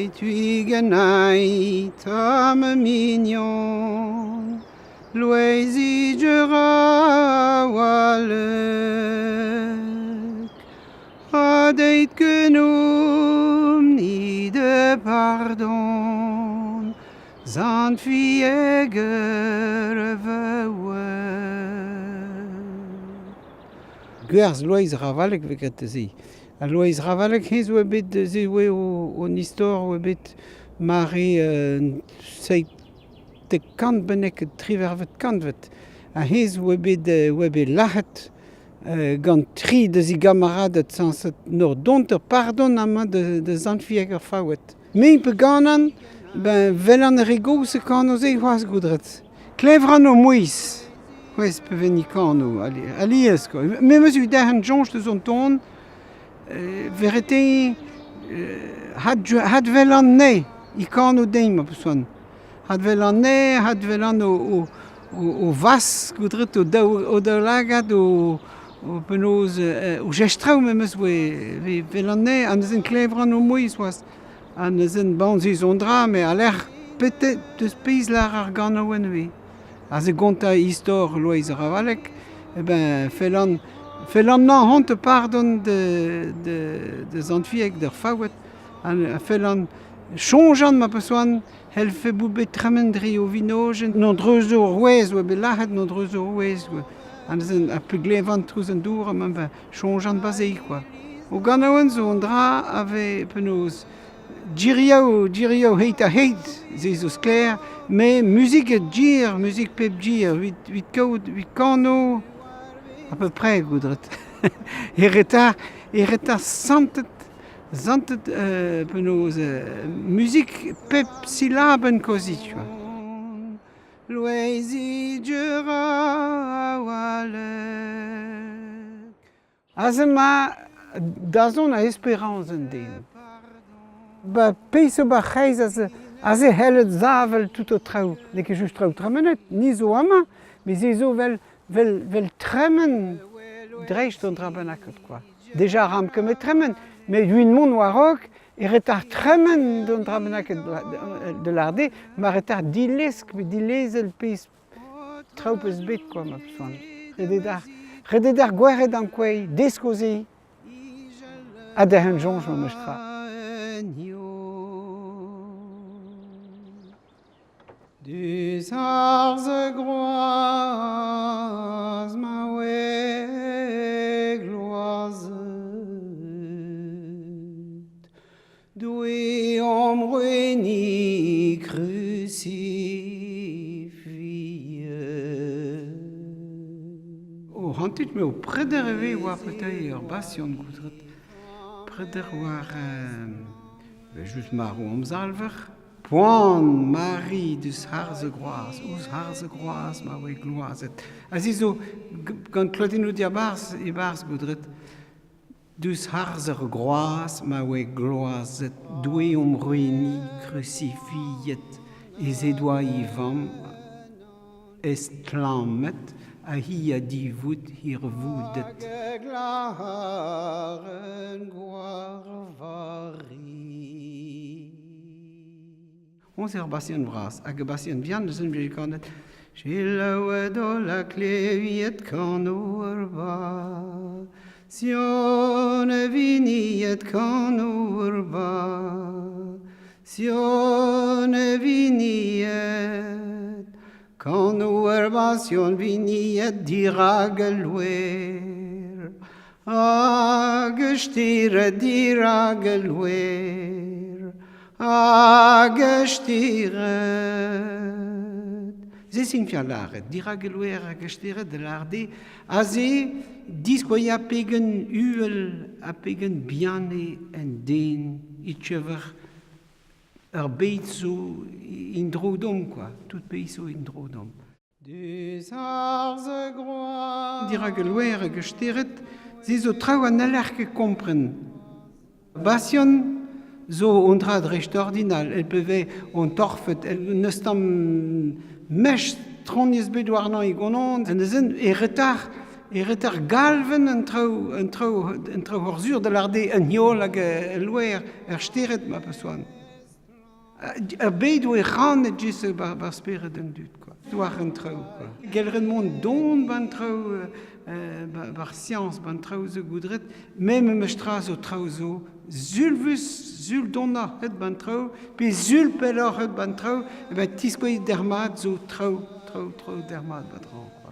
Twigenai ta ma mignon Loeizi Gerawalek Ha deit genomp ni de pardon Zant Fieger Gwerz Loeiz Ravalek vez graet se. Ha Loeiz Ravalek hezh oa bet se oa hon istor oa bet mare 17 kant bennak, 18 kantved. Ha hezh oa bet lac'het gant tri deus e gamaraded sañset n'or dont ur pardon amañ da Sant-Fieg ar Faoued. Me pe ganan, ben welan ar re gozh e kano se c'hoazh goudret. Klevran o mouezh c'hoazh pe ven e kano alies quoi. Me 'm eus eu derc'hen soñj deus an ton, verite hadwelan anezhe e kano din ma peus c'hoant. Hadwelan anezhe, hadwelan o vas goudret o daoulagad, o penaos o jestraoù memes 'welan anezhe ha neuze klevran o mouezh c'hoazh. Ha neuze bon se zo un dra met a-lec'h peut-être deus pezh lâr ar ganaouenn ivez. Aze gontañ istor Loeiz Ravalec, eh ben fellan fellan 'n pardon de Sant-Fieg d'ur Faoued ha fellan soñjan ma peus c'hoant c'hellfe bout bet tremen dre o vinojenn n'on dreuzo ur wezh oa bet lâret n'on dreuzo ur wezh ha neuze ha peglevan trouz an dour amañ ben soñjan ba se quoi. O ganaouenn zo un dra a vez penaos diriaou diriaou heit-ha-heit se zo sklaer met muzik dir muzik pep dir evit kaout evit kano à peu près goudret e retard e retard santet santet penaos muzik pep silabenn kaozik tu vois. Loeizi Gerawalek. Aze 'ma dazont a esperañs un den. Ba pezh zo 'ba c'hreiz aze, aze c'hellet savel tout ho traoù. N'eo ket just traoù tremenet, ni zo amañ, met se zo 'vel 'vel tremen dreist an dra bennaket kwa. Deja 'ramp ket met tremen, met evit mont war-raok e retard tremen d'un dra bennaket de larder, ma retard dilesk pe dilezel pezh traoù peus bet kwa ma peus c'hoant. Ret eo d'ar ret eo d'ar gwered ankouaet desko se ha derc'hel soñj memes tra. Dus arz groaz ma oe gloazet, Doue am roe-ni crucifiet. O hantit me ho preder e vez war peut-être ur basion goudret. Preder war just marv amsalver. Poan Mari deus harz e groaz, ouzh harz e groaz ma voe gloazet. Aze zo gant klotennoù diabarzh e-barzh goudret. Deus harz ur groaz ma oe gloazet Doue omp ruini krusifiet ez he doa e vamm estlammet ha hi ha divoud hirvoudet. Hoñs eo ur basion vras hag ur basion vihan neuze 'm ganet Selaouet holl ha kleviet kano ur basion viniet kano ur basion viniet kano ur basion viniet dirak al loer hag stered dirak al loer hag stered. Se signifia lâret dirak al loer hag stered da lâret eo aze diskoailhañ pegen uhel ha pegen bihan eo an den e-keñver ur bed zo en-dro deomp kwa, tout pezh zo en-dro deomp. Dirak al loer hag ar stered, se zo traoù ha n'haller ket kompren. Basion zo un dra dreistordinal, el pe vez an torfed, n'eus tamm mech tronez bet warnañ e gonan, neuze e retard e retard galven an traoù an traoù an traoù hor sur da lâret eo an heol hag al loer, ar stered ma peus c'hoant. Ar bed oe rannet just bar spered an dud, quoi. War an traoù, quoi. Gelret mont don ban traoù, bar science, ban traoù zo goudret, me meus tra zo traoù zo sulvus, sul donnoc'h het ban traoù, pe sul pelloc'h het ban traoù, e ben tiskoeit dermat zo traoù, traoù, traoù dermat ba draoù.